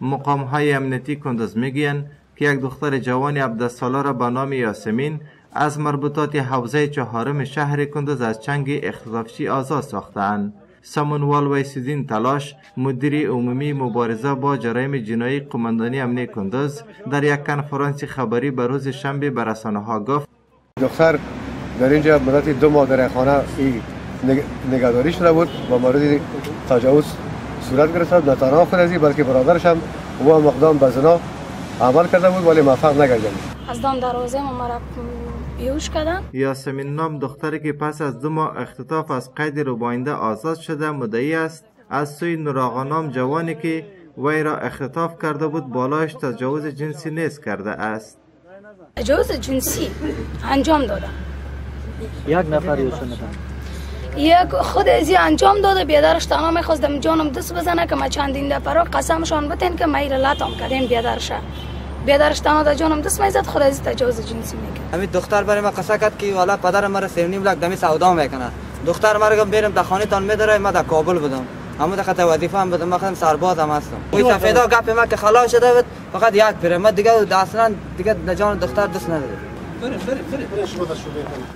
مقام های امنیتی کندز میگویند که یک دختر جوان 17 ساله را به نام یاسمین از مربوطات حوزه چهارم شهر کندز از چنگ اختطافچی آزاد ساختند. سامونوال ویسیدین تلاش، مدیر عمومی مبارزه با جرایم جنایی قماندانی امنیتی کندز، در یک کنفرانس خبری به روز شنبه به رسانه ها گفت: دختر در اینجا مدت 2 ماه در خانه نگهداری شده بود و مورد تجاوز صورت گرفته. نه تنها خود ازی، بلکه برادرش هم او هم اقدام به زنا عمل کرده بود، ولی موفق نگردید. از دام دروازه ما مرا بیهوش کردن. یاسمین نام دختری که پس از 2 ماه اختطاف از قید رباینده آزاد شده، مدعی است از سوی نوراغا نام جوانی که وی را اختطاف کرده بود، بالایش تجاوز جنسی نیز کرده است. تجاوز جنسی انجام دادم. یک نفر یا چند نفر؟ یک خود ازی انجام داده. بیادرش تنها میخواستم جانم دست بزنه که ما چندین دفعه را قسمشان بتین که ما ایره لطم کردیم. بیادرش تنها در جانم دست میزد، خود ازی تجاوز جنسی میکرد. همین دختر برای ما قصه کرد که والا پدر مرا 3.5 لک دمی سودا میکنه. دختر مرا گفت بریم در خانه تان میداره. ما در کابل بودم، همون دقیقه وظیفه هم بودم، من خودم سرباز هم هستم. اوی سفیدا گپ ما که خلاص شده بود، فقط یک پره ما دیگه اصلا دیگه در جان دختر دست نداره.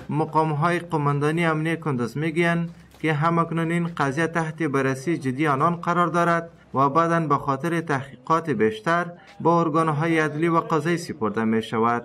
مقام های قماندانی امنیتی کندز میگویند که همکنون این قضیه تحت بررسی جدی آنان قرار دارد و بعدا به خاطر تحقیقات بیشتر با ارگان های عدلی و قضایی سپرده می شود.